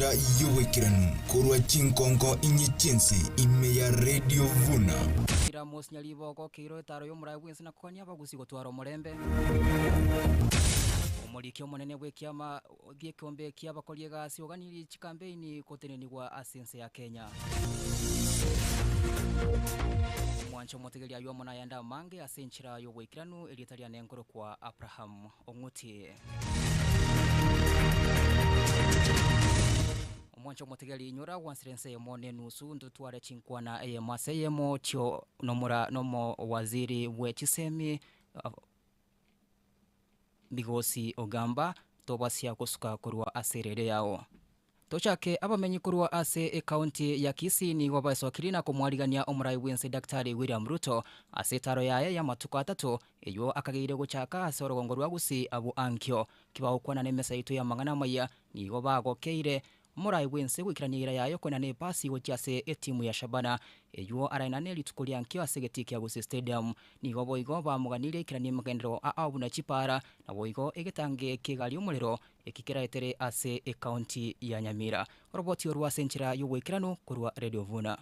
enchera y'oboikeranu korwa chinkonko inye chi'ense ime ya Radio Vuna. Amos Nyaribo ogokeirwe etaro y'omoraai bw'ense na kogania abagusi gotwara omorembe. Omoriki omonene bw'ekiama gi'ekeombe ki'abakori egasi oganirie chikampeini gotenenigwa ase ense ya Kenya. Omwanche omotegeria aywo amo nayande amange ase enchera y'oboikeranu erieta riane nkorokwa Abraham Ong'uti. Omwanche omotegeria inyora gwansire ense eyemo na enusu ntotware chinkwana eyemo ase eyemo chio nomora nomo waziri bwe chisemi Migosi Ogamba tobasia gosuka korwa ase erere yao. Tochake abamenyi korwa ase ecounty ya Kisii nigo baesokirie na komwarigania omorai bwense Daktari William Ruto ase etaro yaye y'amatuko atato eywo akageire gochaka ase orogongo rwa Gusii abwo ankio kibagokwana nemesa yaito y'amang'ana amaya nigo bagokeire Omorai bw'ense goikerania eira yaye okoenana epasi gochia ase etimu ya Shabana, eywo araenane rituko ria nkio ase egetii kia Gusii Stadium. Nigo boigo bamoganirie aikeranie amagenderero ao buna chipaara, naboigo egetange ki'egari y'omorero eki keraetere ase ecounty ya Nyamira. Oroboti orwo ase enchera y'oboikeranu korwa Radio Vuna.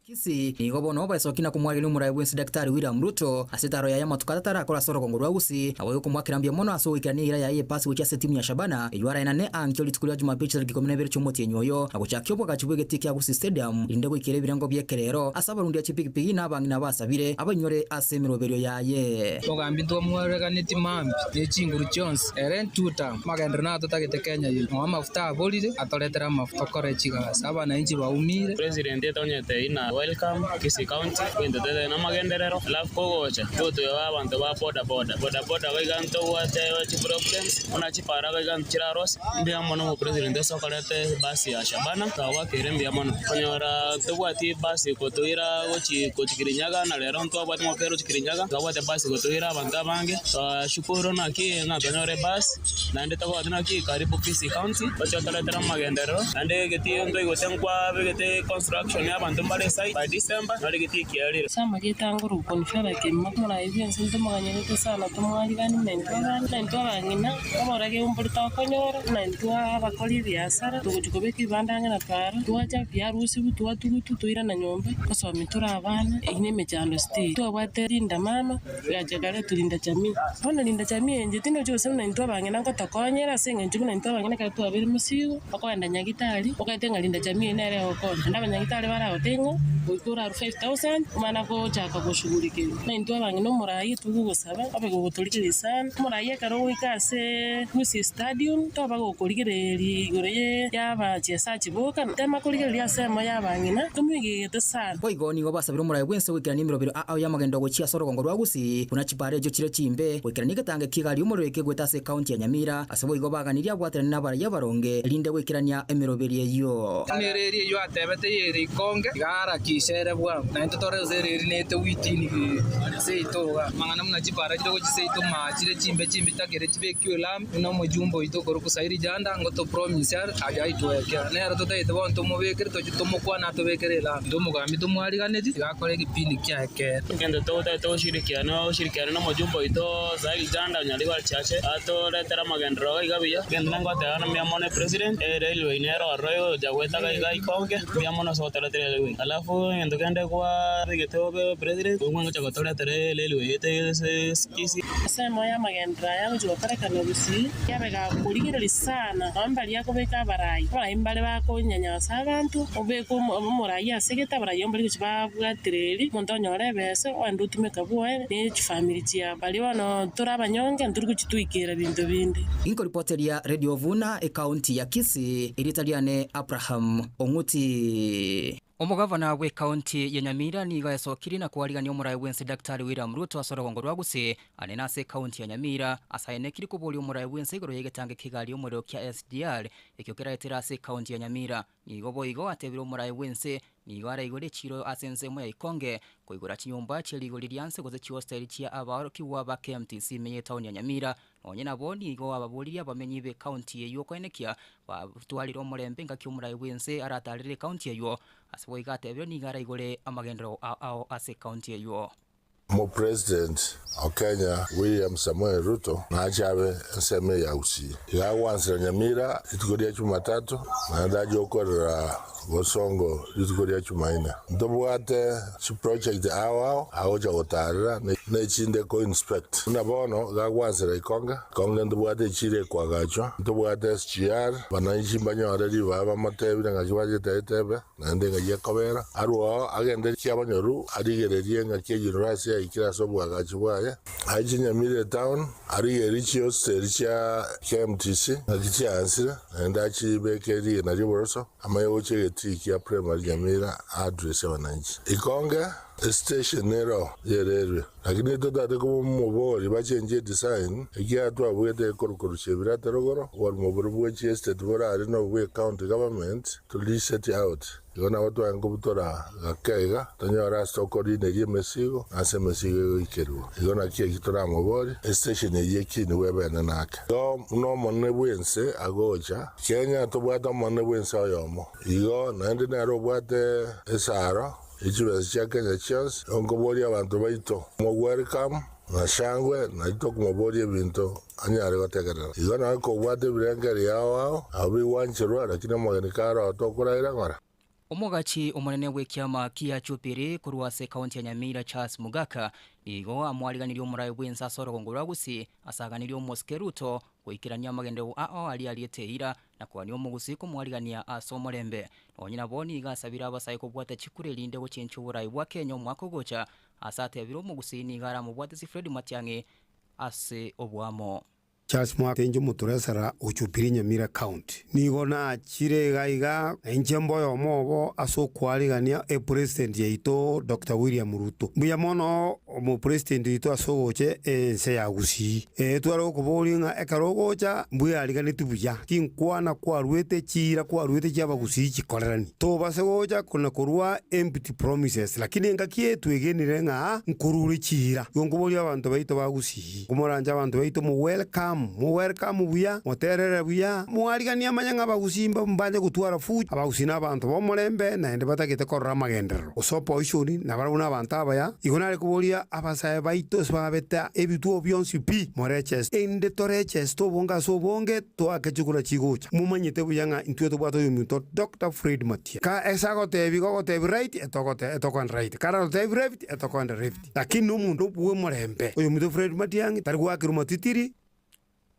Kisii, nigo bono baesokia na komwageria omorai bw'ense Daktari William Ruto ase etaro yaye amatuko atato arakore ase orogongo rwa Gusii, naboigo komoakera mbuya mono ase ogoikerania eira yaye y'epasi gochia ase etimu ya Shabana eyio araenane ankio rituko ria Jumapili chitariki 12 chi'omotienyi oyo na gochakia obwagachi bw'egetii kia Gusii Stadium erinde goikera ebirengo bi'ekerero ase abarundia chipigipigi na abang'ina basabire abainyore ase emeroberio yaye. Omogambi ntwamwareganetie mambia ne chinguru chionsi, ere ntuta amagenderero natotagete Kenya ime. Ng'o amafuta aborire, atoretere amafuta okore chigasi, abananchi baumire. President etonyete ina welcome Kisii County egento totete namagenderero alafu kogocha totweba abanto ba boda boda, boda boda iga ntobwate chiproblems buna chipara iga nchirarosi mbuya mono omopresident ase okoreta ebasi ya Shabana twagoakire mbuya mono konyora tobwati ebasi gotoira gochi gochi Kirinyaga na rero ntwabwate omopira gochi Kirinyaga twabwate ebasi gotoira abanto abange twashukuru naki ng'a twanyora ebasi. Naende tobwate naki karibu Kisii County, gochia gotoretera amagenderero, naende egetii ntwaigwete nkwabegete construction abanto mbare esite by December naro egetii kiarire. Ase amarieta angoro okonifera kegima, omoraai bw'ense ntomoganyerete sana tomwarigani na intwe abana, na intwe abang'ina, oborage mbori tokonyora, na intwe abakori ebiasara, togochia kobeka ebibanda ang'e na para, twacha biarusigwe twatugutwa twairana nyomba, gosomi tore abana, eyio nemechando still. Twabwate rindamano. Rigacha kare Linda Jamii. Bono Linda Jamii inche tindochi gose buna intwe abang'ina ngotokonyera ase eng'encho buna intwe abang'ina ekero twabeire mosigo, okoenda nyagitari, okaete ng'a Linda Jamii nere egokonya. Naende abanyagitari baragotebi ng'a goika orarue 5000 omana gochaka goshughulikerwa. Buna intwe abang'ina omorai togogosaba obe gogotorigereria sana, omorai ekero ogoika aseee Gusii Stadium toba gokorigereria igoro ye ya abachesachi boka, tema korigereria ase emo ya abang'ina, tomoigegete sana. Boigo nigo basabire omorai bw'ense goikerania emerobero ao y'amagendo gochia ase orogongo rwa Gusii, buna chipaara echio chire chimbe, goikerania egetange ki'egari y'omorero ekegoeta ase ekaunti ya Nyamira, ase boigo baganirie abwaterane n'abarai abaronge, erinde goikerania emeroberi eyio. Buna ereeri eyio atebete y'ere ikonge, iga arakishe ere bwango, naintwe tore gose ereeri nete witini seito iga. Amang'ana buna chipaara chire gochia seito maa chire chimbe chimbe chitakeire chibekiwe elami, buna omojumbe oito okorokwa Sairi Janda ngotopromise are aye aitwekera. Nere totagete bono tomobekere tochie tomokwane atobekere elami. Intwe omogambi tomwariganetie, tiga akore egepindi kiaye kere. Egento totagete goshirikiana, oshirikiane nomojumbe oito Sairi Janda Nyaribari Chache, atoretere amagenderero iga iga buya. Egento nengoteba ng'a mbuya mono epresident, erailway nere ororo egocha goeta iga iga ikonge, mbuya mono ase gotoretera erailway. Alafu egento kende kwabegete obe president, okwo ngocha gotoretera erailway ete ase Kisii. Ase emo y'amagenderero aya agochia gokorekana gusii, yabe gakorigereria sana nonya mbaria akobeka abarai. Abarai mbare bakonyanyasa abanto, obeke omorai ase egete, abarai mbari gochia babwatereri, omonto onyore ebesa, ogende otumeka bwoye ne chifamiri chiabo. Baria bono tore abanyonge, ntori gochia twaikera binto binde. Inkoripoteria Radio Vuna, ekaunti ya Kisii, erieta riane Abraham Ong'uti. Omogavana bw'Ekaunti ya Nyamira nigo aesokirie na koarigania omorai bw'ense Daktari William Ruto ase orogongo rwa Gusii anene ase ekaunti ya Nyamira ase aenekiri koboria omorai bw'ense igoro y'egetange ki'egari y'omorero kia SGR ekio keraetere ase ekaunti ya Nyamira. Nigo boigo atebire omorai bw'ense nigo araigore echiiro ase ensemo ya Ikonge koigora chinyomba chie rigori rianse gose chihosteli chia abaorokigwa ba KMTC ime y'etaoni ya Nyamira Nonye nabo nigo ababoririe abamenyi b'ekaunti eyio koenekia batwarire omorembe engaki omorai bw'ense aratarere ekaunti eyio. Ase boigo atebire nigo araigore amagenderero ao ao ase ekaunti eyio. Omopresident o Kenya William Samoei Ruto nache abe ensemo eye ya Gusii. Iga agwansera Nyamira rituko ria Chumatatu naende ache gokorera Bosongo rituko ria Chumaine. Ntobwate chiproject ao ao agocha gotarera na echinde ko inspect. Buna bono iga agwansera Ikonge, Ikonge ntobwate echiro ekoagachwa, ntobwate SGR, abananchi mbanyore ribaga bamotebire ng'aki bachete etebe. Naende ng'ai ekobera arue oo agende kiabanyoru, arigererie ng'aki eyunivasiti yaikire ase oboagachi bwaye, aiche Nyamira etown, arigererie chihosteli chia KMTC ng'aki chiaansire, naende achibeke rigena ri'oboroso, amanye gochia egetii kia primary Nyamira aaddress abananchi. Ikonge estation nero yererwe, lakini totate komobori bachenchie edesign, ekiagera twabugete ekorokoro chi'ebirate rogoro, oborimo boria bwe chiestate bore aria nobo bwe county government, To reset out, igo nabo tware nkobutora gake iga, tonyore ase tokorineria emesigo, na ase emesigo egoikerigwa. Igo naki eki toramoborie, estation eyio ekinigwe ebe enene ake. Igo buna omonene bw'ense agocha, Kenya tobwate omonene bw'ense oyomo. Igo naende nere obwate esaro ye chibesa chia Kenya chionsi, igo nkoboria abanto baito, mo welcome na shangwe, nario tokomoboria ebinto anyare gotegerera. Igo naye kobwate ebirengererio ao ao, nabo bigwancherwa, lakini omogeni kare oo tokoraira ng'ora. Omogachi omonene bw'ekiama kia Jubilee korwa ase ekaunti ya Nyamira Charles Mugaka nigo amwariganirie omoraai bw'ense ase orogongo rwa Gusii ase aganirie omosike Ruto goikerania amagenderero ao aria ariete eira na koania omogusii komwarigania ase omorembe. Nonye nabo nigo asabire abasae kobwata chikura erinde gochenchia oborai bwa Kenya omwaka ogocha ase atebire omogusii nigo aramobwatisi Fred Matiang'i ase oboamo. Charles Mwaka inche omoturesera o Jubilee Nyamira County. Nigo nachire iga iga na inche mboyomo obo ase okwarigania epresident yaito Doctor William Ruto. Mbuya mono omopresident oito ase ogocha ense ya Gusii. Ee tware gokoboria ng'a ekero ogocha mbweariganeti buya, chinkwana kwaruete chiira kwaruete chi'abagusii chikorerani. Tobase gocha kona korua empty promises, lakini engaki eye twegenire ng'a nkorure chiira. Igo nkoboria abanto baito ba Gusii, nkomoranche abanto baito mo welcome, mo welcome buya, moterere buya, mwariganie amanye ng'a abagusii mbanye gotwara fujo, abagusii nabanto b'omorembe naende batagete korora amagenderero, gose opposition, nabarabwo nabanto abaya. Igo nare koboria abasae baito ase babete ebituo bionsi pi, morecheste, inde torecheste obonge ase obonge, toake chikura chigocha. Momanyete buya ng'a intwe tobwate oyominto Doctor Fred Matiang'i. Ka ase agotebi iga ogotebi right, etogote etokoenda right, kare agotebi left, etokoenda left. Lakini nomonto bw'omorembe, oyominto Fred Matiang'i tari goakerwa matitiri.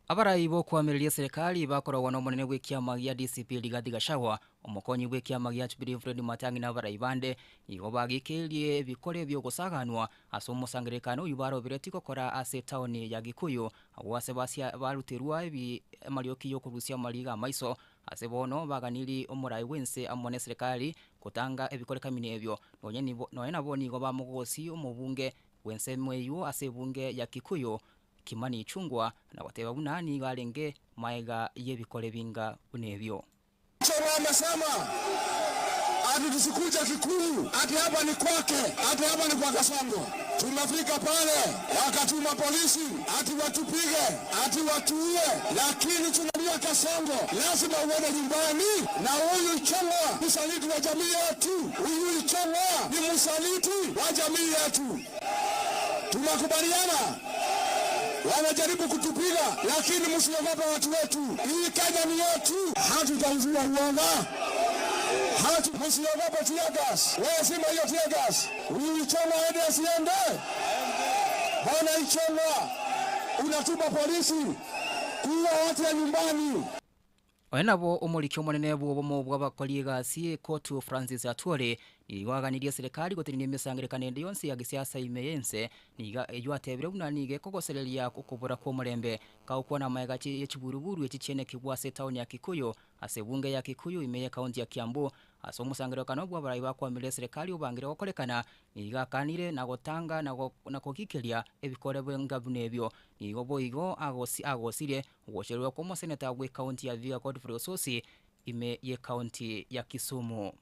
Abarai b'okoamereria eserekari bakoragwa n'omonene bw'ekiama gia DCP Rigathi Gachagua, omokonyi bw'ekiama gia Jubilee Fred Matiang'i na abarai bande, nigo bagikeirie ebikore bi'ogosaganwa ase omosangererekano oyio baroberetie gokora ase etaoni ya Gikuyu Agwo ase basia baruterwa ebi amarioki y'okorusia amariga amaiso, ase bono baganiri omorai bw'ense amo neserekari gotanga ebikorekamini ebio. Nonya nibo nonya nabo nigo bamogosi omobunge bw'ensemo eyio ase ebunge ya Kikuyu, Kimani Ichung'wa, na goteba buna nigo arenge maega y'ebikore binga buna ebio. Choma amesema ati tusikuja Kikuyu, ati hapa ni kwake, ati hapa ni kwa Kasongo. Tumefika pale wakatuma polisi ati watupige, ati watuue, lakini tunaambia Kasongo lazima uende nyumbani, na huyu Ichung'wa msaliti wa jamii yetu, huyu Ichung'wa ni msaliti wa jamii yetu. Tunakubaliana wanajaribu kutupiga, lakini msiogope watu wetu. Hii Kenya ni yetu, hatutauzia uoga. Hatu, msiogope tear gas. Wewe sima hiyo tear gas. Huyu Ichung'wa aende asiende? Bwana Ichung'wa, unatuma polisi kuua watu ya nyumbani. Oyo nabo omoriki omonene bw'obomo bw'abakori egasi Kotu Francis Atwoli nigo aganirie eserekari gotenenia emesangerekano ende yonsi ya gesiasa ime y'ense nigo eyio atebire buna nigo ekogosereria okobora kw'omorembe kagokwana amaega ye chiburuburu echi chienekigwa ase etaoni ya Kikuyu ase ebunge ya Kikuyu ime y'ekaunti ya Kiambu ase omosangererekano bw'abarai bakwamirie eserekari obangire gokorekana Nigo akanire na gotanga na kogikeria ebikore bwenga buna ebio. Nigo boigo agosirie ogochererwa kw'omoseneta bw'ekaunti ya Vihiga Godfrey Osotsi ime y'ekaunti ya Kisumu.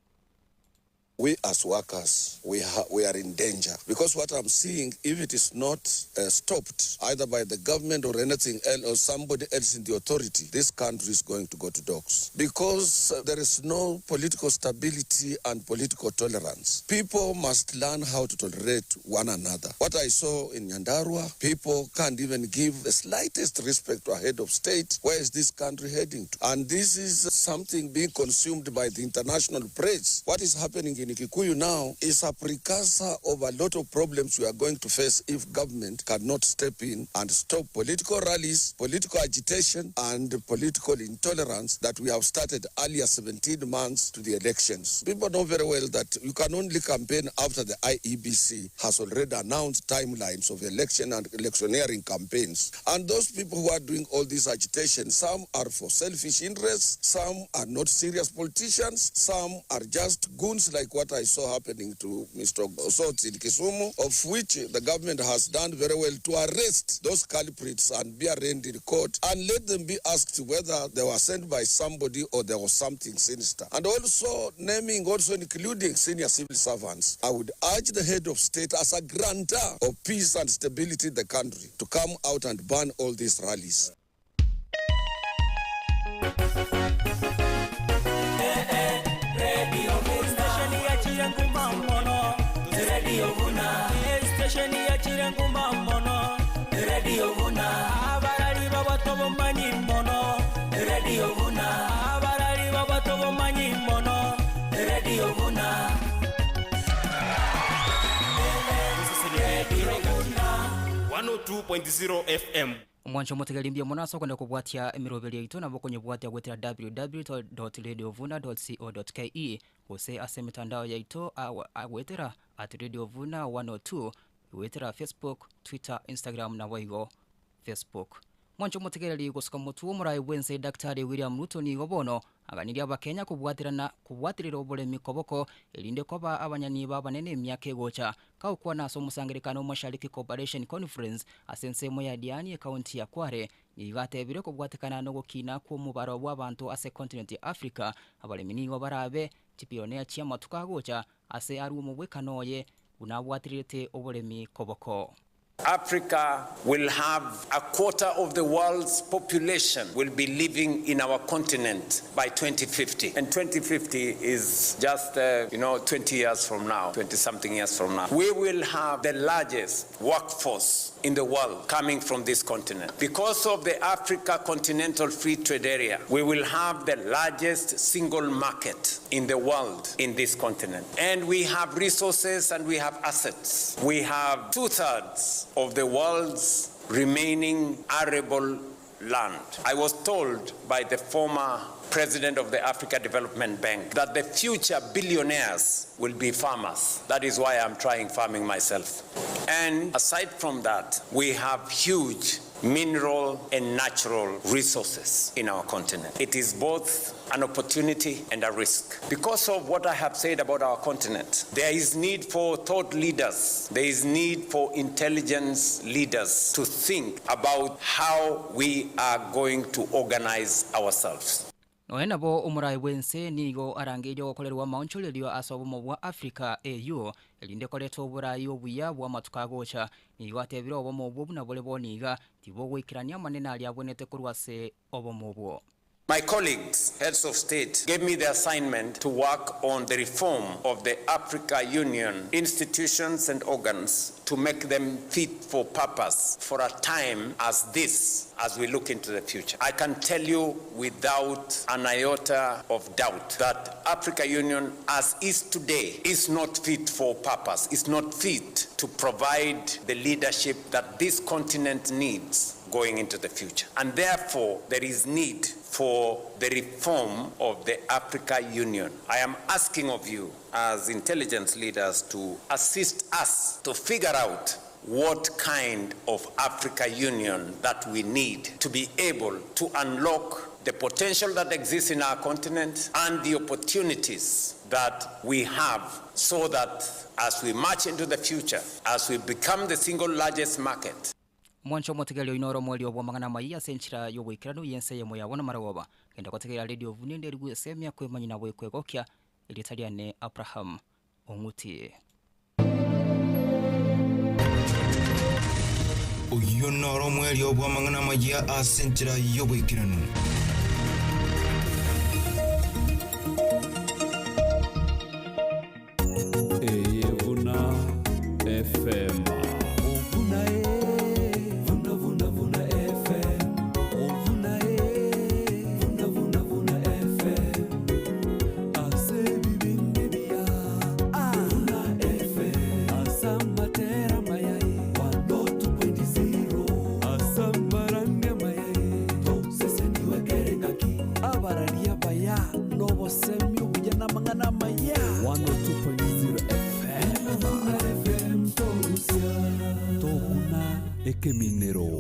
We as workers, we, ha- we are in danger because what I'm seeing, if it is not uh, stopped either by the government or anything else or somebody else in the authority, this country is going to go to dogs because uh, there is no political stability and political tolerance. People must learn how to tolerate one another. What I saw in Nyandarua, people can't even give the slightest respect to a head of state. Where is this country heading to? And this is something being consumed by the international press. What is happening in Kikuyu now is a precursor of a lot of problems we are going to face if government cannot step in and stop political rallies, political agitation, and political intolerance that we have started earlier 17 months to the elections. People know very well that you can only campaign after the IEBC has already announced timelines of election and electioneering campaigns. And those people who are doing all this agitation, some are for selfish interests, some are not serious politicians, some are just goons like what I saw happening to Mr. Osot in Kisumu, of which the government has done very well to arrest those culprits and be arraigned in court and let them be asked whether they were sent by somebody or there was something sinister. And also naming, also including senior civil servants. I would urge the head of state as a grantor of peace and stability in the country to come out and ban all these rallies. One oh two point zero FM. Omwancho omotegereria mbuya mono ase okonyara kobwatia emeroberio yaito nabo okonyebwatia goetera www.radiovuna.co.ke gose ase emetandao yaito goetera at radio vuna 102 goetera Facebook, Twitter, Instagram naboigo Facebook. Mwanche omotegereri gosuka motwe omorai bwense Daktari William Ruto nigo bono aganirie abakenya kobwaterana kobwaterera oboremi koboko erinde koba abanyanibo abanene emiaka egocha. Kagokwana ase omosangerekano Mashariki Cooperation Conference ase ensemo ya Diani ekaunti ya Kwale nigo atebire kobwatekana nogokina kw'omobaro bw'abanto ase econtinent ya Africa abaremi nigo barabe chipioneer chi'amatuko agocha ase arwe omobwekano oye buna abwatererete oboremi koboko. Africa will have a quarter of the world's population will be living in our continent by 2050. And 2050 is just, 20 years from now, 20 something years from now. We will have the largest workforce in the world coming from this continent. Because of the Africa Continental Free Trade Area, we will have the largest single market in the world in this continent. And we have resources and we have assets. We have two-thirds of the world's remaining arable land. I was told by the former president of the Africa Development Bank that the future billionaires will be farmers. That is why I'm trying farming myself. And aside from that, we have huge mineral and natural resources in our continent. It is both an opportunity and a risk. Because of what I have said about our continent, there is need for thought leaders, there is need for intelligence leaders to think about how we are going to organize ourselves. Nonya nabo omorai bw'ense nigo arangeirie ogokorerwa amaonchorerio ase obomo bwa Africa, AU, erinde koreta oborai obuya bw'amatuko agocha. Nigo atebire obomo obwo buna bore bono iga tibogoikerania amanene aria abwenete korwa ase obomo obwo. My colleagues, heads of state, gave me the assignment to work on the reform of the Africa Union institutions and organs to make them fit for purpose for a time as this, as we look into the future. I can tell you without an iota of doubt that Africa Union as is today is not fit for purpose, is not fit to provide the leadership that this continent needs going into the future. And therefore, there is need for the reform of the Africa Union. I am asking of you as intelligence leaders to assist us to figure out what kind of Africa Union that we need to be able to unlock the potential that exists in our continent and the opportunities that we have, so that as we march into the future, as we become the single largest market. Mwanche omotegereria oino ore omoerio bw'amang'ana amayia ase enchera y'oboikeranu y'ense eyemo ya bono marogoba. Genda gotegerera Radio Vuna ende erigwe esemia kwemanyia na bwekwegokia, erieta riane Abraham. Ong'uti. Oyio noro omwerio bw'amang'ana amayia ase enchera y'oboikeranu. Eye buna FM. Buna e, buna buna buna FM. Buna e, buna buna buna FM. Ase ebibindi bia Buna FM. Ase amatera amayai 102.0. Ase amarangi amayai toseseniwe kere ngaki. Abarari abaya nobosemi obuya namang'ana amaya. 102.0 FM. Buna FM torusia tokuna ekeminero.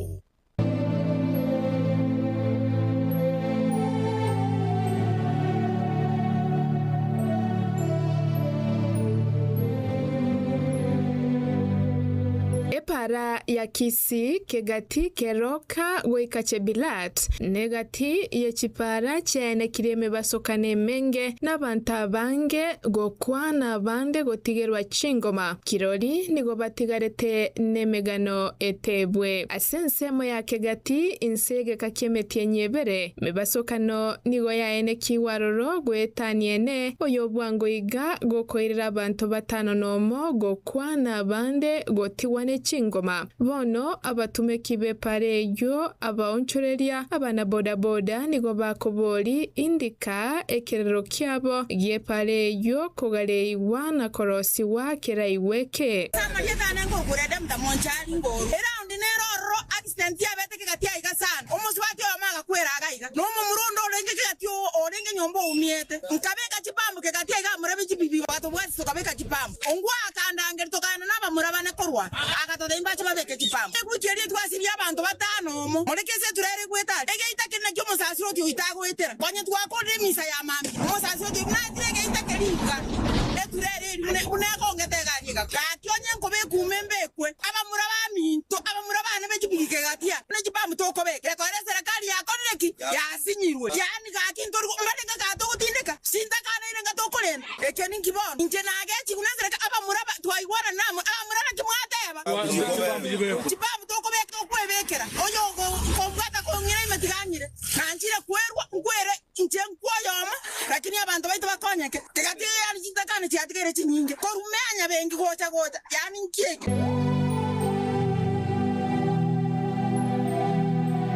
Epara ya Kisii, Kegati, Keroka goika Chebilat, negati ye chipara chiaenekirie emebasokano emenge, na abanto abange gokwa na abande gotigerwa chingoma. Kirori nigo batigarete nemegano etebwe. Ase ensemo ya Kegati inse egeka ki'emetienyi ebere, emebasokano nigo yaenekigwe aroro goetania ene, oyo bwango iga gokoirera abanto batano nomo gokwa na abande gotigwa ne chingoma. Bono abatumeki b'epara eyio, abaonchoreria, abana bodaboda nigo bakobori indika ekerero kiabo gi'epara eyio kogareigwa na korosigwa keraigweke. Ase amarieta ane ngokura Edemta monchari ngoru. Eraundi nere ororo accident yabete kegati aiga sana. Omosubati oyomo agakwera iga iga. Na omomura onde orenge kegati orenge nyomba oumiete. Nkabeka chipambu kegati aiga amurabe chibibi batobwati tokabeka chipambu. Ongwa akandangeria tokaenda nabamura bane korwa agatotebia mbache babeke chipambu. Eguchi eria twasiria abanto batano omo. Moreke ase etureri egwete aria. Egeita keria nakio omosasiroti oito agoetera. Konya twakorire emisa ya mambia, omosasiroti oito naetire egeita keria inka. Etureri eria buna ekongete egari egakwa. Gaki onye nkobeka ume mbekwe. Abamura baminto, abamura bane be chipigiki egatia buna chipambu tokobeka. Gekora eserekari yakorire ki? Yasinyirwe. Yaani gaki ntori mbarenge kaa togotindeka? Sintakanaire nga tokorenda. Ekio ninki bono? Inche nagechigwe nesereka abamura ba twaigwana namwe, abamura naki mwateba? Chipambu tokobeka tokwebekera, oyo okombwata kong'ira ime tiga ang'ire, nanchire kwerwa, nkwere inche nkwoyoma, lakini abanto baito bakonyeke. Tiga tiga yaani chintakana chiatigaire chinyinge, korwa menya bengi gocha gocha, yaani nki eke?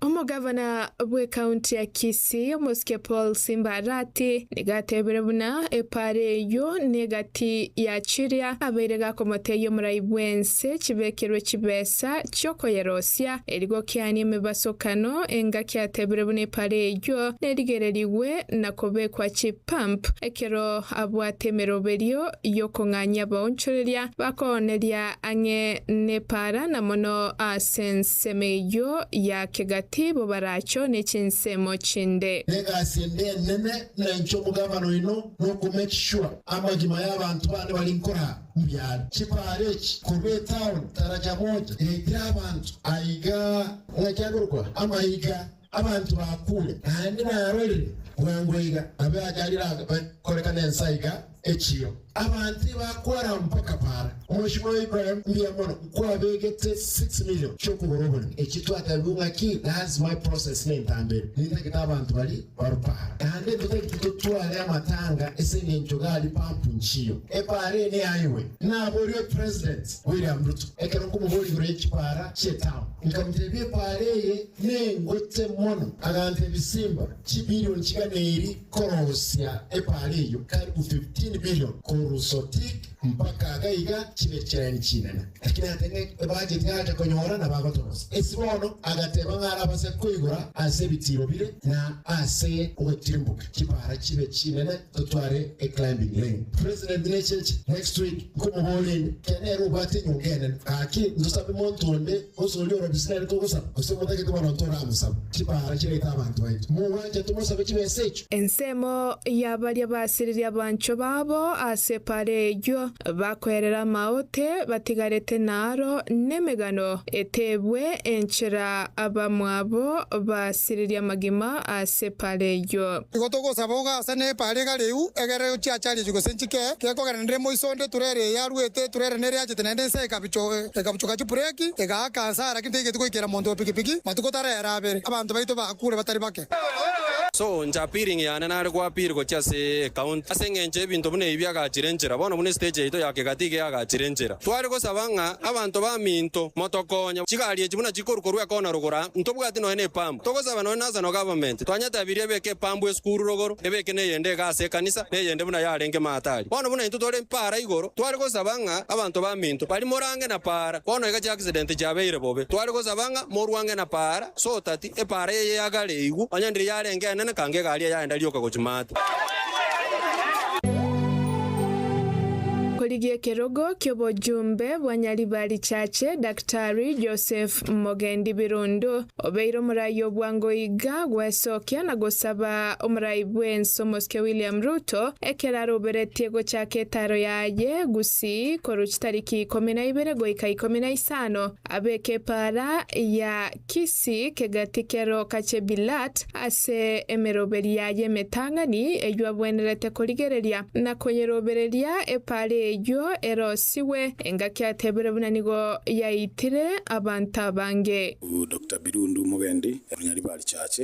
Omogavana bw'ekaunti ya Kisii, omosike Paul Simba Arati, nigo atebire buna epaara eyio negati ya chiria abeire gakomotebia omorai bw'ense chibekerwe chibesa chi'okoyerosia eri gokiania emebasokano engaki atebire buna epaara eyio nerigererigwe na kobekwa chipump ekero abwate emeroberio y'okong'anyia abaonchoreria bakooneria ang'e nepaara na mono ase ensemo eyio ya kegati bobaracho ne chinsemo chinde. Negasi ende enene buna inche omogavana oino nokomake sure amagima y'abanto bane bari nkora mbuya are. Chipaara echi korwa etown taraja moja yaitire abanto aiga ng'aki akorokwa amaiga abanto bakure naende narorire bwango iga abe ajarire akorekana ense aiga echio. Abanto ibakwara mpaka para. Omweshimiwa Ibrahim mbuya mono nkwabegete 6 million chiokogora oboremo. Eki twatebigwe ng'aki lazima eprocess nentambe ere. Nintagete abanto bari baru para. Naende ntotagete totware amatanga ase engencho gari pump nchiyo. Epara eye neyaye Naborie President William Ruto ekero nkomoboria igoro ye chipara chi'etown. Nkamotebia epara eye nengote mono. Agantebia Simba chibilion chiganeiri korosia epara eyio, karibu 15 billion korwa Sotik mpaka iga iga chibe chiraini chinene. Lakini agateba ng'a ebudget ng'acha konyora nabo agotorosia. Ase bono agateba ng'a arabase koigora ase ebitiiro bire na ase ogotirimboka chipara chibe chinene totware eclimbing lane. President necheche next week nkomoboria inde ekiagera nere obwate enyonga enene. Gaki ntosabe monto onde gose oria orobisi nere togosaba gose motagete bono ntoramosabe. Chipara chiraite abanto baito. Mogwancha tomosabe chibesa echio? Ensemo ya baria basiririe abanchwa babo. babo ase epaara eyio bakoerera amaote batigarete naro nemegano etebwe enchera abamwabo basiririe amagima ase epaara eyio. Igo togosaba ogase nepaara egare eyio, egere chiachari echio gose nchike, gekogera nere moiso onde eturere eye aruete, eturere nere yachete naende ense ekabichoka chibureki, egaaka nse aa, lakini teigeti goikera monto o pikipiki, matuko tarera abere, abanto baito bakure batari bake. So inche appealing yane nare go appeal gochia ase ecounty ase eng'encho ebinto buna ebi biagachire enchera bono buna estage yaito ya Kegati iga eagachire enchera. Tware gosaba ng'a abanto baminto motokonye chigari echi buna chikorwa korwa ekona rogoro aa ntobwati nonya ne epambu. Togosaba nonya national government twanyetebirie ebeke epambu esukuru rogoro ebeke neyende iga ase ekanisa neyende buna yarenge maatari. Bono buna intwe tore paara igoro tware gosaba ng'a abanto baminto baria morange na paara bono iga chiaccident chiabeire bobe tware gosaba ng'a morwange na paara so that Epaara eye yagare eigwe, onye ndiri yarenge enene, kanga egari eye yaenda rioka gochia maate. Korigia ekerogo ki'obojumbe bwa Nyaribari Chache, Daktari Joseph Mogendi Birundu obeire omorai obwango iga gwesokia na gosaba omorai bw'ense omosike William Ruto ekero aroberetie gochaka etaro yaye Gusii korwa chitariki ikomi na ibere goika ikomi na isano abeke epaara ya Kisii kegati kero Kachebilat ase emeroberi yaye emetang'ani eyio abwenerete korigereria na koyerobereria epaara eyio erosigwe engaki atebire buna nigo yaitire abanto abange. Doctor Birundu Mugendi, Nyaribari Church.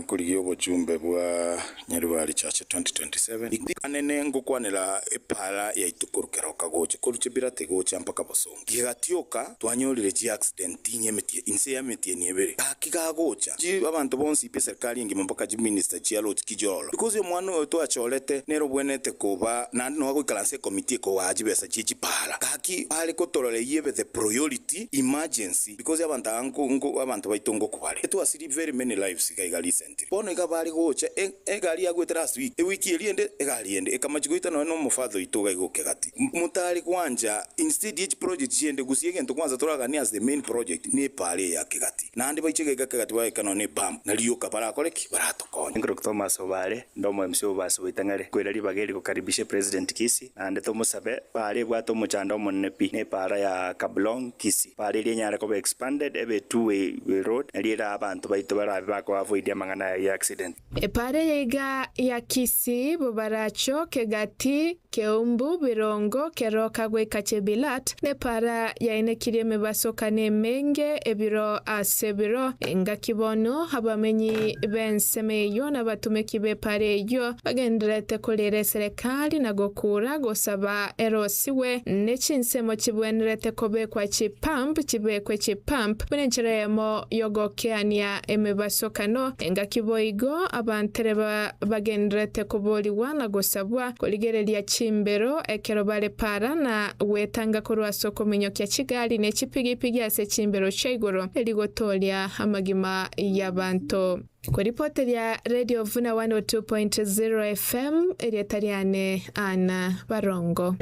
Korigia obochumbe bwa Nyaribari Church 2027. Anene ngokwanera epaara yaito korwa keroka gocha korwa Chebirate gocha mpaka Bosongo. Gegatioka twanyorire chiaccident inye emetie inse y'emetienyi ebere. Gaki gagocha chi abanto bonsi pi eserikali engima mpaka chiminister chia roads kijororo because omwana oyo twachorete nere obwenerete koba naende nonya goikaransa ecommittee ekogaa chibesa chie chipara. Gaki bare kotorora eyio ebe the priority emergency because abanto aba nko nko abanto baito ngokwa bare. Etwasiri very many lives iga iga recently. Bono iga bare gocha e egari yagoete last week, ewiki eria ende egari ende ekamachia goita nonya na omofather oito iga iga okegati. Motare gwancha instead ye chiproject chiende gusii egento kwanza toraganie as the main project ne epara eye ya kegati. Naende baiche iga iga kegati baeke nonya ne epump na rioka barakore ki? Baratokonye. Nkorokwa Thomas Obare, nde omo MC obobasi bwa Itang'are. Nkoira ribaga eri gokaribisha President Kisii, naende tomosabe paara ebwate omochando omonene pi, ne epaara ya Kablong, Kisii. Paara eria enyare koba expanded ebe two way road, nario erae abanto baito barabe bako avoid amang'ana aya ya accident. Epaara eye iga ya Kisii, Bobaracho, Kegati, Keumbu, Birongo, Keroka goika Chebilat, nepaara yaenekirie emebasokano emenge ebiro ase ebiro. Engaki bono abamenyi b'ensemo eyio na abatumeki b'epaara eyio bagendererete korera eserekari na gokuura gosaba erosigwe ne chinsemo chibwenerete kobekwa chipump chibekwe chipump buna enchera eyemo y'ogokeania emebasokano. Engaki boigo abantereba bagendererete koborigwa na gosabwa korigereria chimbero ekero bare para na gwetanga korwa ase okominyokia chigari ne chipigipigi ase chimbero chia igoro eri gotooria amagima y'abanto. Koripoteria Radio Vuna 102.0 FM, erieta riane Anna Barongo.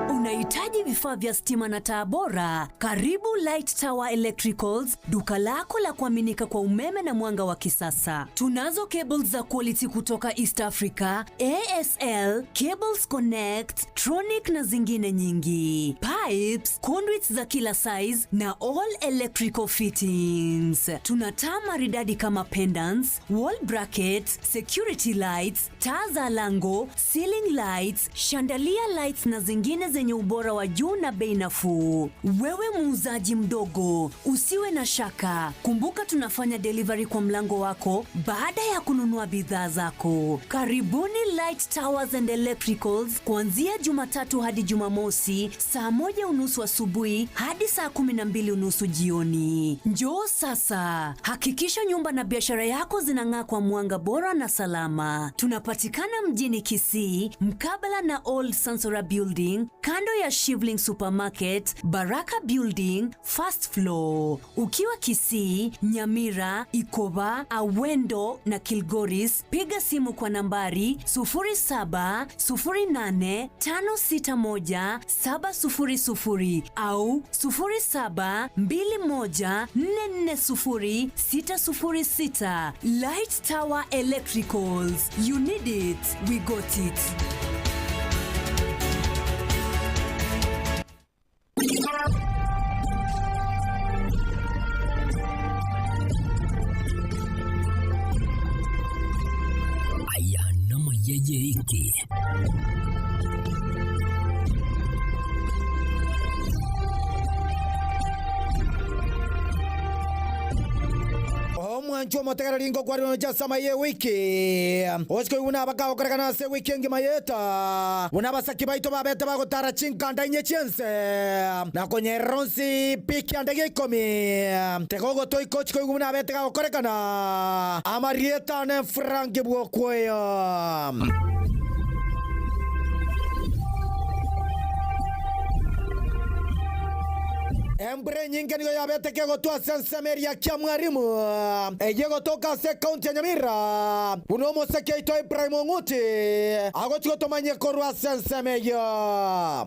Unahitaji vifaa vya stima na taa bora? Karibu Light Tower Electricals, duka lako la kuaminika kwa umeme na mwanga wa kisasa. Tunazo cables za quality kutoka East Africa, ASL, Cables Connect, Tronic na zingine nyingi, pipes, conduits za kila size na all electrical fittings. Tuna taa maridadi kama pendants, wall brackets, security lights, taa za lango, ceiling lights, chandelier lights na zingine zenye ubora wa juu na bei nafuu. Wewe muuzaji mdogo, usiwe na shaka. Kumbuka tunafanya delivery kwa mlango wako baada ya kununua bidhaa zako. Karibuni Light Towers and Electricals kuanzia Jumatatu hadi Jumamosi saa 1:30 asubuhi hadi saa 12:30 jioni. Njoo sasa, hakikisha nyumba na biashara yako zinang'aa kwa mwanga bora na salama. Tunapatikana mjini Kisii mkabala na Old Sansora Building, kando ya Shiva Sibling Supermarket, Baraka Building, First floor. Ukiwa Kisii, Nyamira, Ikoba, Awendo na Kilgoris, piga simu kwa nambari 0708561700 au 0721440606. Light Tower Electricals. You need it, we got it. Aya namaya y'eiki. Omwancho omotegereri ngokwarire nocha ase amaiga ewiki osike buna abakagokorekana ase ewiki engima yeta buna abasaki baito babete bagotara chinkanda inye chiense na konyerera onsi pi kianda gia ikomi tega ogotoika ochie koigwa buna abete gagokorekana amarieta ane Frank Bwokweyo. Embura enyinge nigo yabete kegotwa ase ensemo eria Kiamwarimu, eyio egotoka ase ekaunti ya Nyamira, buna omoseke oito Ibrahim Ong'uti agochia gotomanyia korwa ase ensemo eyio.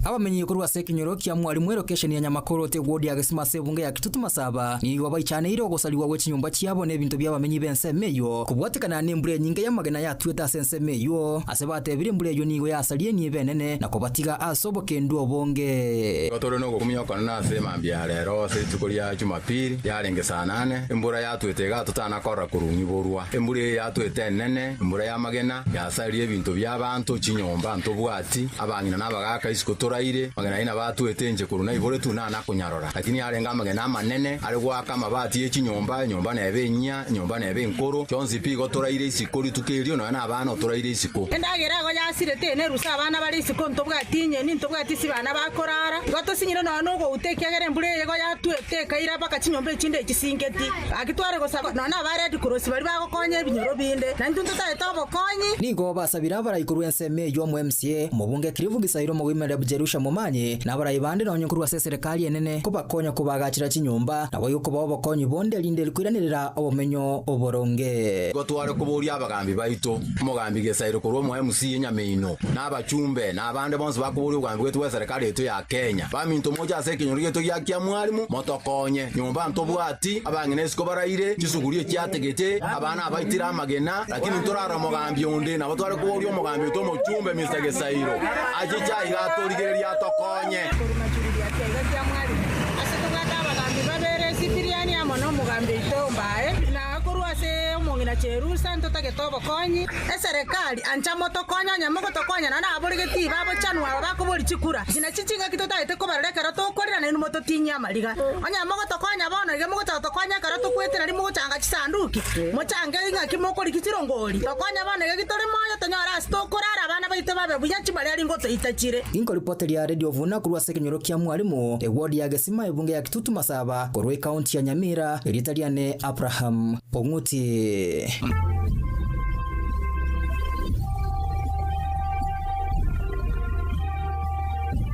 Abamenyi korwa ase ekenyoro kia Mwarimu elokesheni ya Nyamakorote ewodi ya Gesima ase ebunge ya Kitutu Masaba nigo baichaneire ogosarigwa gwe chinyomba chiabo na ebinto bi'abamenyi b'ensemo eyio kobwatekana nembura enyinge y'amagena yatwete ase ensemo eyio. Ase batebire embura eyio nigo yasaria enibo enene na kobatiga ase obokendu obonge. Igo tore nogokumia okonene ase mambia ya rero ase rituko ria Jumapili, yarenge saa nane, embura yatwete iga totana korora korwa ng'iborwa. Embura eye yatwete enene, embura y'amagena, yasaririe ebinto bi'abanto, chinyomba ntobwati, abang'ina na abagaaka isiko toraire, amagena ayio nabo atwete inche korwa naiboretwe nana konyarora. Lakini yarenge amagena amanene, are goaka amabati ye chinyomba, enyomba nebe enyia, enyomba nebe enkoro, chionsi pi igo toraire isiko rituko erio, nonya nabana otoraire isiko. Endagera igo yasirete nerusa abana bare isiko, ntobwati enyeni, ntobwati ase abana bakorara. Igo tosinyire nonya nogouta, ekiagera embura eye igo yatwete ekaira mpaka chinyomba echinde echisingeti. Gaki tware gosaba nonya naba Red Cross baria bagokonya ebinyoro binde, na intwe ntotagete obokonyi. Nigo basabire abarai korwa ensemo eyio omo MCA, omobunge Cliff Gisairo omogoimerera Jerusha Momanyi, na abarai bande nonya korwa ase eserekari enene kobakonya kobaagachera chinyomba, naboigo kobaa obokonyi bonde erinde koiranerera obomenyo oboronge. Igo tware koboria abagambi baito, omogambi Gesairo korwa omo MCA Nyameino, na abachumbe, na abande bonsi bakoboria obogambi bwaito bw'eserekari yaito ya Kenya. Baminto moche ase ekenyoro giaito gia Kiamwarimu, motokonye. Nyomba ntobwati, abang'ina isiko baraire, chisuguri echiategete, abana abaitire amagena, lakini ntorarora omogambi onde. Nabo tware koboria omogambi oito omochumbe Mister Gesairo, achiche aiga atorigererie atokonye. Korwa Majuriria kiaiga Kiamwarimu, ase tobwate abagambi babere, Sipiriani amo nomogambi oito Mbae, na korwa ase omong'ina Cherusa ntotagete obokonyi. Eserekari, ancha motokonye, onye mogotokonya naende ababoregetie babochanwa aba bakoboria chikura. Echi nachio chingaki totagete kobarora ekero tokorera nainwe mototinyie amariga. Onye mogotokonya bono iga mogocha gotokonya ekero tokwete nario mogochanga chisanduki, mochange ing'aki mokorigia chirongori. Tokonye bono iga gitore moyo tonyore ase tokorara abana baito babe buya chimariari ngotoita chire. Inkoripoti ria Radio Vuna korwa ase ekenyoro kia Mwalimu, eward ya Gesima ebunge ya Kitutu Masaba, korwa ecounty ya Nyamira, erieta riane Abraham Ong'uti.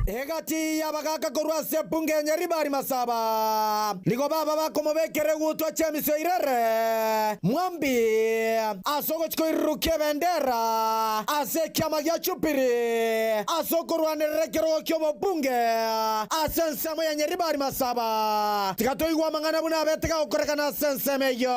Egati y'abagaaka korwa ase ebunge ya Nyaribari Masaba nigo baba bakomobekera egutwa chi'emisio irere Mwambi ase ogochia koirurukia ebendera ase ekiama gia Jubilee ase okorwanerera ekerogo ki'obobunge ase ensemo ya Nyaribari Masaba. Tiga toigwe amang'ana buna abete gagokorekana ase ensemo eyio.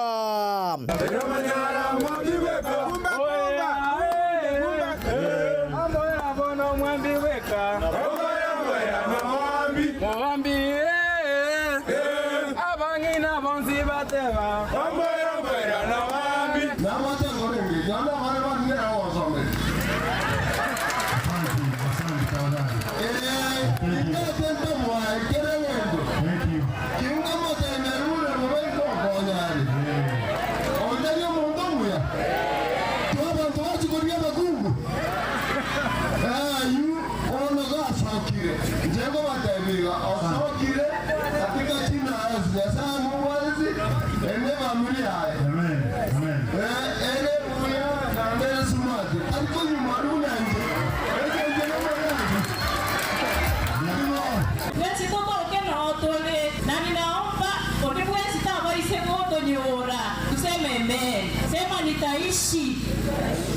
tore, na ninaomba onde bwensi tabaise gotonyora. Tuseme amen. Sema nitaishi,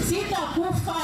sitakufa.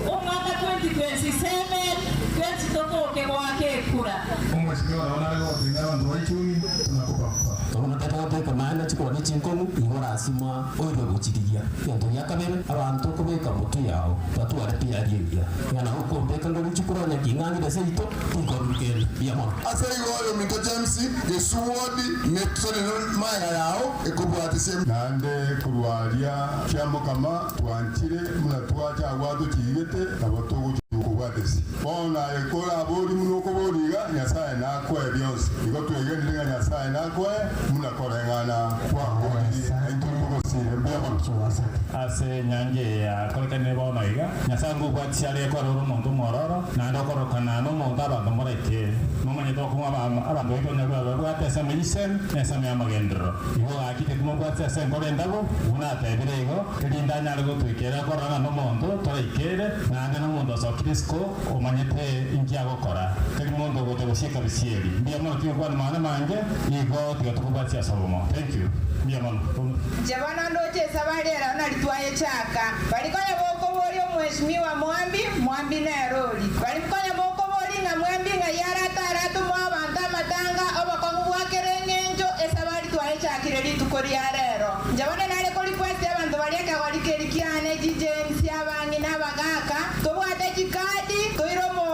Omwaka 2027 twensi totoke goaka ekura. Omweshimiwa naona leo watenga bantu baichumi tunakupa mkono. Togonotete goteka maana chikwane chinkong'u igo rasima oirwe gochirigia gento gia kabere abanto okobeka motu yao batware piari eria ng'a okombeka ngori chikuronya king'ang'ire seito tinkorukenda mbuya mono. Ase igo oyo minto James gesuwodi netusonene maega yao ekobwatisia. Naende korwa aria kiamokama twanchire buna twacha agwo atochiigete, nabo togochia kobwatesia. Bono aye koraborie buna okoboria iga, Nyasae nakoe bionsi. Igo twegenire ng'a Nyasae nakoe buna koreng'ana kwakoririe, na intwe ntogosiire. Mbuya mono. Ase enyangi eye yakorekanire bono iga, Nyasae ngobwatisia are ekore ore omonto omwororo, naende okorokana nomonto abanto moraikere. Nomanyete okong'u abanto baito onye babwate ensemo y'isemi na ensemo y'amagenderero. Igo gaki tikomobwatia ase enkoro endabu, buna atebire igo, erinde anyare gotwekera korora ng'a nomonto toraikere, naende nomonto osokire isiko omanyete inki agokora. Teri monto ogocha gosieka bisieri. Mbuya mono tigokwana mang'ana mange, igo tiga tokobwatia ase obomo. Thank you. Mbuya mono. Inche bono ndoche esabari ere nari twayechaka. Bari konya bokoboria omweshimiwa Mwambi, Mwambi nere ori. Bari konya bokoboria ng'a Mwambi ng'ai aratare atomoe abanto amatanga, obokong'u bwa kera eng'encho, esabari twayechakire rituko ria rero. Inche bono nare ko request abanto baria ekegori keri kiane, chijames, abang'ina, abagaka, tobwate chikadi, toire omo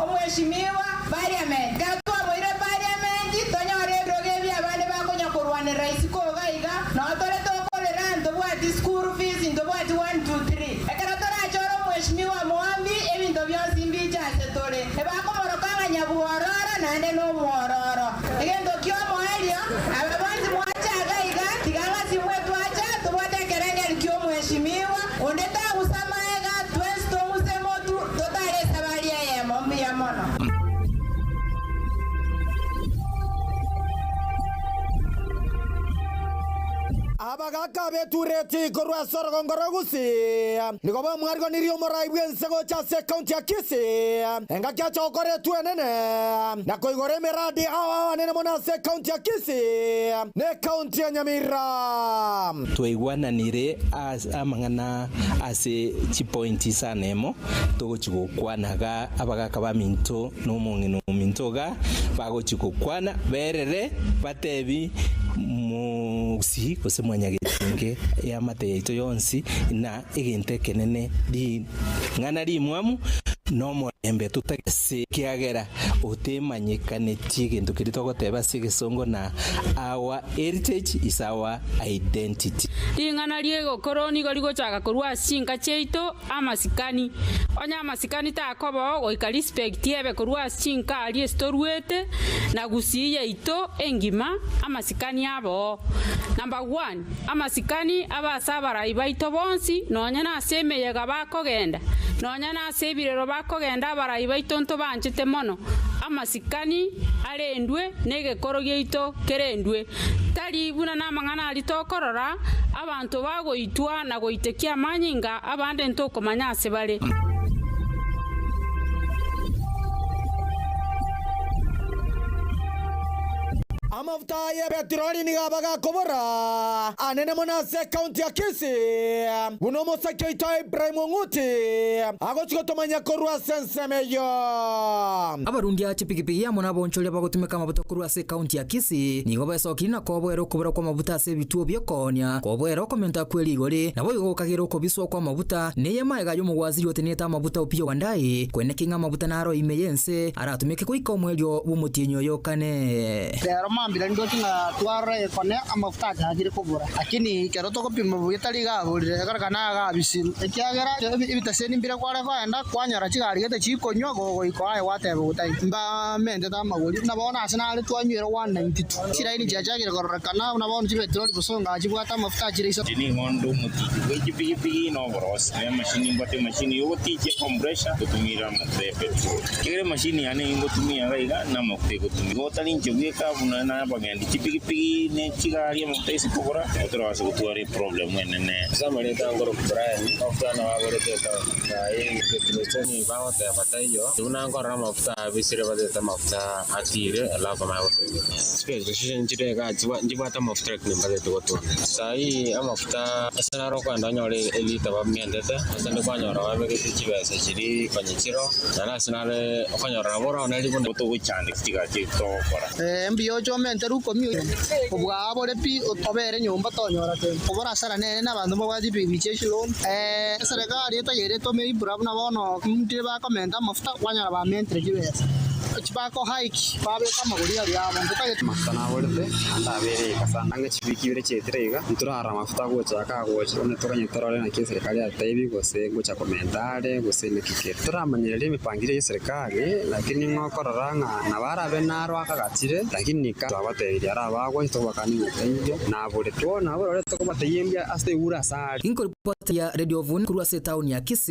omweshimiwa parliament. Ekero twamoire parliament, tonyore ebirogo ebi abande bakonya korwanerera isiko iga iga, noo tore tokorera ntobwati school fees, ntobwati one two three. Ekero torachore omweshimiwa Mwambi, ebinto bionsi mbiche ase tore. Ebakomoroka ng'a nyabwororo naende nomwororo. Egento ki'omoerio, aba bonsi mwacha iga iga, tiga ng'asimwe twacha, tobwate ekerengerio ki'omweshimiwa, onde tagusa maega, twensi tong'use motu, totare esabari eyemo. Mbuya mono. Abagaaka b'etureti korwa ase orogongo rwa Gusii nigo bamwarigonirie omorai bw'ense gocha ase ekaunti ya Kisii engaki acha gokora etuo enene na koigora emeradi ao ao anene mono ase ekaunti ya Kisii na ekaunti ya Nyamira. Twaigwananire amang'ana ase chipointi isano emo, togochia gokwana iga abagaaka baminto na omong'ina ominto iga bagochia gokwana berere batebi Mogusii gose Mwanyagetinge eamate yaito yonsi na egento ekenene ring'ana rimwamu na omorembe totagese ekiagera otemanyekaneti egento keria togoteba ase egesongo na our heritage is our identity. Ring'ana ri'egokoro nigo rigochaka korwa ase chinka chiaito, amasikani. Onye amasikani takoba oo, goika respect ebe korwa ase chinka aria ase toruete, na gusii yaito engima, amasikani abe oo. Number one, amasikani abe ase abarai baito bonsi, nonya nase emeyega bakogenda, nonya nase ebirero bakogenda abarai baito ntobanchete mono, amasikani arendwe, na egekoro giaito kerendwe. Tari buna namang'ana aria tokorora, abanto bagoitwa na goitekia amanyinga abande ntokomanya ase bare. Amafuta y'epetroli nigo aba gakobora anene mono ase ekaunti ya Kisii, buna omosake oito Ibrahim Ong'uti agochia gotomanyia korwa ase ensemo eyio. Abarundia chipigipigi amo nabonchoria bagotumeka amabuta korwa ase ekaunti ya Kisii nigo besokirie na koboera okobora kw'amabuta ase ebituo bi'okoonia, koboera okomenta kwe rigori, naboigo gokagera okobiswa kw'amabuta, neye magega y'omogwasiri otenenete amabuta Opiyo Wandayi, kweneki ng'a amabuta naro ime y'ense aratumeke goika omoerio bw'omotienyi oyo o kane. Rero mambia ndoche ng'a twarora egekone amafuta achakire kobora, lakini ekero togopima buya tari iga aborire, ekerorekana iga abisirwe, ekiagera ebitaseni mbire kware koenda kwanyora chigari gete chikonywa gogoika aye gwateba ogotai. Mbamentete amagori, buna bono ase nare twanywire 192. Chiraini chiachakire kororekana buna bono chipetroli bosongo chibwate amafuta achire isato. Inche nigo nde omotichi bwe chipigipigi na oborosi, na emashini mbwate emashini y'ogotichia ecompressor ngotumia amafuta ya petroli. Ekiagera emashini yane eyio ngotumia iga iga namafuta egotumia. Igo otari inche bweka buna. Buna abagendi chipigipigi ne chigari amafuta ase kobora, nigo torabase gotwara eproblem enene. Ase amarieta nkorokwa Brian, amafuta nabo aborete etaoni. Saii petrol bagoteba taiyo, buna nkorora amafuta abisire batete amafuta atire alafu amanye gotoinyora. Chipetrol station nchire igaa nchibwate amafuta lakini mbatete gotwara. Saii amafuta ase naro okogenda onyore elita bamientete, ase onde kwanyora babegete chibesa chiria konya chiroo, naende ase nare okonyora nabo oraonerie buna. Togochandeka chigasi echio togokora. Ee, mbuya oche omente rukomi kobua abore pi, obere nyomba tonyora kende. Kobora asara nere na abanto mbabwate chipigipigi chie chiloan. Ee, eserekari etageire etome Ibra buna bono ntire bakomenta amafuta kwanyora bamentire chibesa. Chibako hike babeka amagori aria abo ntotagete. Amafuta naborete, naende abeire iga sana. Ang'e chiwiki ibere chiaetire iga, ntorarora amafuta agochaka agocha, bono toganye torore naki eserekari yatotebie gose ngocha komenta are gose naki kere. Toramanyereria emepangilio y'eserekari, lakini ng'a okorora ng'a nabo arabe naro akagachire, lakini ka twabatebirie arabagwe, tobakanie ng'a taiyo, na bore twona borore tokobatebia mbuya ase toigure asare. Inkoripoti ya Radio Vun korwa ase etaoni ya Kisii.